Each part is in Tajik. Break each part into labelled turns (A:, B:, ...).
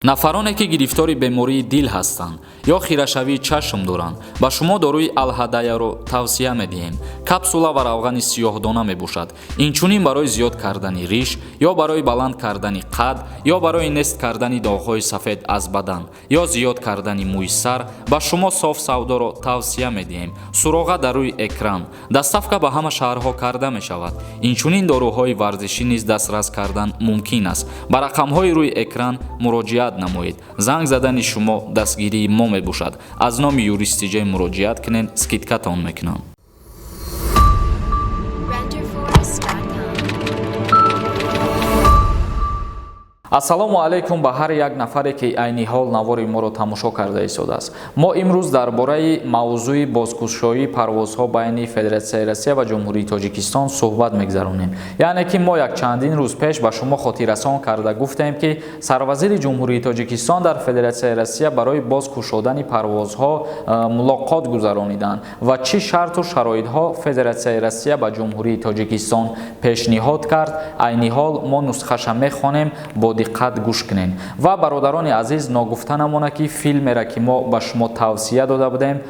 A: Нафароне, ки гирифтори бемории дил ҳастанд ё хирашавии чашм доранд, ба шумо доруи Алҳадаяро тавсия медиҳем. Капсула ва равғани сиёҳдона мебошад. Инчунин барои зиёд кардани риш ё барои баланд кардани қад ё барои нест кардани доғҳои сафед аз бадан ё зиёд кардани мӯи сар ба шумо Соф Савдоро тавсия медиҳем. Суроға дар рӯи экран. Доставка ба ҳама шаҳрҳо карда мешавад. Инчунин доруҳои варзишӣ низ дастрас кардан мумкин аст. Ба рақамҳои рӯи экран муроҷиат намоед. Занг задани шумо дастгирии мо мебошад. Аз номи Юристиҷе муроҷиат кунед, скидка тон мекунам.
B: Renderforest.com.
A: Ассалому алайкум ба ҳар як нафаре, ки айни ҳол навори моро тамошо карда истодааст. Мо имрӯз дар бораи мавзӯи бозкушоии парвозҳо байни Федератсияи Россия ва Ҷумҳурии Тоҷикистон суҳбат мегзаронем. Яъне ки мо якчандин рӯз пеш ба шумо хотиррасон карда гуфтем, ки сарвазири Ҷумҳурии Тоҷикистон дар Федератсияи Россия барои боз кушодани парвозҳо мулоқот гузарониданд ва чӣ шарту шароитҳо Федератсияи Россия ба Ҷумҳурии Тоҷикистон пешниҳод кард. Айни ҳол мо нусхаша мехонем, бо диққат гӯш кунед. Ва, бародарони азиз, ногуфта намонад, ки филмеро, ки мо ба шумо тавсия дода будем,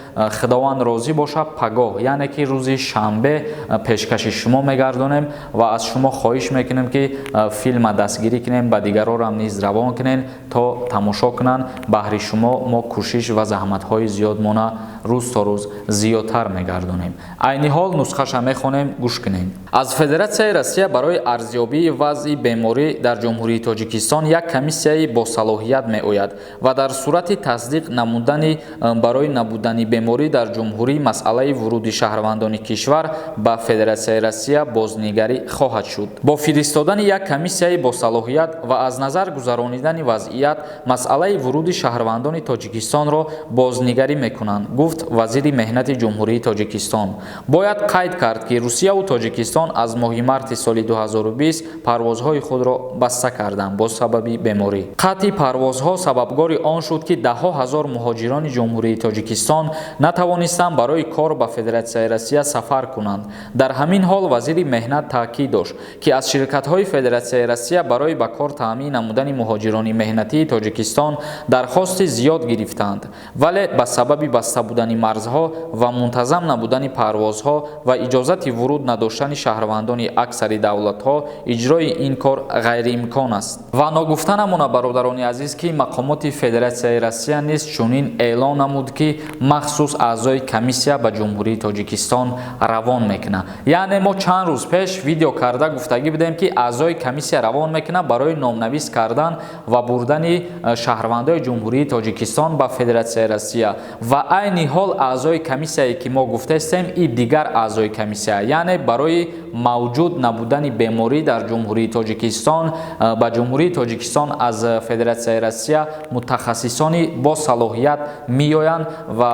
A: Худованд розӣ боша, пагоҳ, яъне ки рӯзи шанбе, пешкаши шумо мегардонем ва аз шумо хоҳиш мекунем, ки филма дастгирӣ кунем, ба дигарорам низ равон кунем, то тамошо кунанд. Баҳри шумо мо кӯшиш ва заҳматҳои зиёдмона рӯз то рӯз зиёдтар мегардонем. Айни ҳол нусхаша мехонем, гӯш кунем. Аз Федератсияи Россия барои арзёбии вазъи беморӣ дар Ҷумҳурии Тоҷикистон як комиссияи босалоҳият меояд ва дар сурати тасдиқ намудани барои набудани беморӣ дар ҷумҳурӣ масъалаи вуруди шаҳрвандони кишвар ба Федератсияи Россия бознигарӣ хоҳад шуд. Бо фиристодани як комиссияи босалоҳият ва аз назар гузаронидани вазъият масъалаи вуруди шаҳрвандони Тоҷикистонро бознигарӣ мекунанд, гуфт вазири меҳнати Ҷумҳурии Тоҷикистон. Бояд қайд кард, ки Русияву Тоҷикистон аз моҳи марти соли 2020 парвозҳои худро баста карданд бо сабаби беморӣ. Қатъи парвозҳо сабабгори он шуд, ки даҳҳо ҳазор муҳоҷирони Ҷумҳурии Тоҷикистон натавонистанд барои кор ба Федератсияи Россия сафар кунанд. Дар ҳамин ҳол вазири меҳнат таъкид дошт, ки аз ширкатҳои Федератсияи Россия барои ба кор таъмин намудани муҳоҷирони меҳнатии Тоҷикистон дархости зиёд гирифтанд, вале ба сабаби баста будани марзҳо ва мунтазам набудани парвозҳо ва иҷозати вуруд надоштани шаҳрвандони аксари давлатҳо иҷрои ин кор ғайриимкон аст. Ва ногуфта намона, бародарони азиз, ки мақомоти Федератсияи Россия низ чунин эълон намуд, ки махсус аъзои комиссия ба Ҷумҳурии Тоҷикистон равон мекунад. Яъне мо чанд рӯз пеш видео карда гуфтагӣ будем, ки аъзои комиссия равон мекунад барои номнавис кардан ва бурдани шаҳрвандои Ҷумҳурии Тоҷикистон ба Федератсияи Россия. Ва айни ҳол аъзои комиссияе, ки мо гуфтаистем, и дигар аъзои комиссия, яъне барои мавҷуд набудани беморӣ дар Ҷумҳурии Тоҷикистон ба Ҷумҳурии Тоҷикистон аз Федератсияи Россия мутахассисони бо салоҳият меоянд ва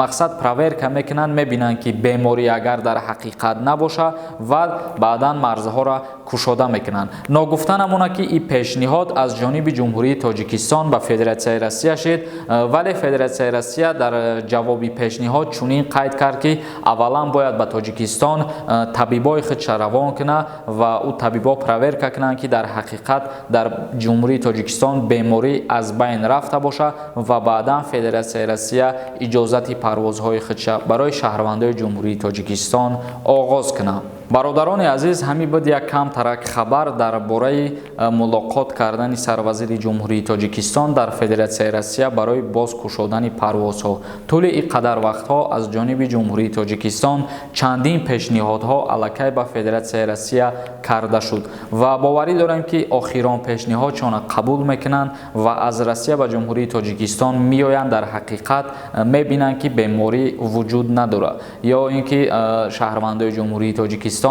A: мақсад проверка мекунанд, мебинанд, ки беморӣ агар дар ҳақиқат набошад, ва баъдан марзҳоро кушода мекунанд. Ногуфта намонад, ки ин пешниҳод аз ҷониби Ҷумҳурии Тоҷикистон ба Федератсияи Россия шид, вале Федератсияи Россия дар ҷавоби пешниҳод чунин қайд кард, ки аввалан бояд ба Тоҷикистон табибои худша равон кунад ва ӯ табибо проверка кунанд, ки дар ҳақиқат дар Ҷумҳурии Тоҷикистон беморӣ аз байн рафта бошад, ва баъдан Федератсияи Россия иҷозати парвозҳои худша барои шаҳрвандои Ҷумҳурии Тоҷикистон оғоз кунад. Бародарони азиз, ҳамин буд як кам тарак хабар дар бораи мулоқот кардани сарвазири Ҷумҳурии Тоҷикистон дар Федератсияи Россия барои боз кушодани парвозҳо. Тӯли ин қадар вақтҳо аз ҷониби Ҷумҳурии Тоҷикистон чандин пешниҳодҳо аллакай ба Федератсияи Россия карда шуд ва боварӣ дорем, ки охирон пешниҳодшона қабул мекунанд ва аз Россия ба Ҷумҳурии Тоҷикистон меоянд, дар ҳақиқат мебинанд, ки беморӣ вуҷуд надорад ё ин ки шаҳрвандои Ҷумҳурии Тоҷикистон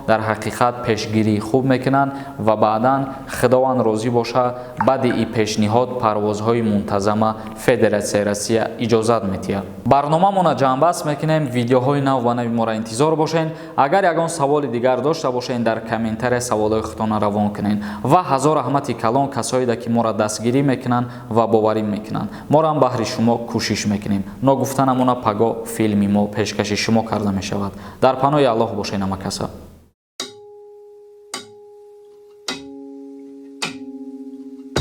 A: дар ҳақиқат пешгирии хуб мекунанд ва баъдан, Худованд розӣ боша, баъди ин пешниҳод парвозҳои мунтазама Федератсияи Россия иҷозат медиҳад. Барномамона ҷамъбаст мекунем. Видеоҳои нав ба нави моро интизор бошед. Агар ягон саволи дигар дошта бошед, дар комментария саволҳои худтонро равон кунед. Ва ҳазор раҳмати калон касоеда, ки моро дастгирӣ мекунанд ва боварӣ мекунанд. Морам баҳри шумо кӯшиш мекунем. Ногуфта намона, паго филми мо пешкаши шумо карда мешавад. Дар паноҳи Аллоҳ бошед, ҳама каса.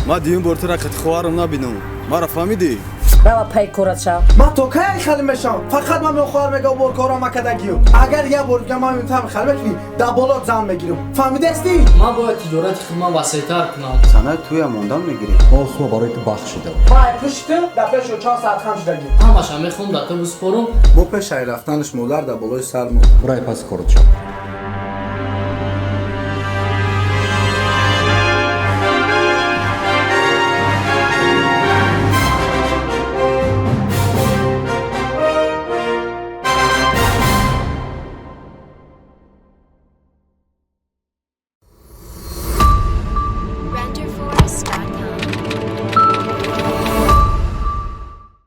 C: Ман дуюм бор тура қати хоҳарам набинам, маро фаҳмидӣ?
D: Рава, пай корат шав.
E: Ман то кай хали мешавам? Фақат ман мехоҳар мега бор кора макадагиё. Агар як бор дига ман метавам хали мекунӣ, дар болот зан мегирам, фаҳмидастӣ?
F: Ман бояд тиҷорати худман васеътар кунам.
C: Санаи туя мондан мегирӣ.
G: Охо, барои ту бахшидам.
E: Ман пушти дар пешу 4 соат хам шудагӣ.
F: Ҳамаша мехоҳам дар ту биспорум.
E: Бо пешаи рафтанаш модар дар болои сар мон.
G: Бурай, пас корот шав.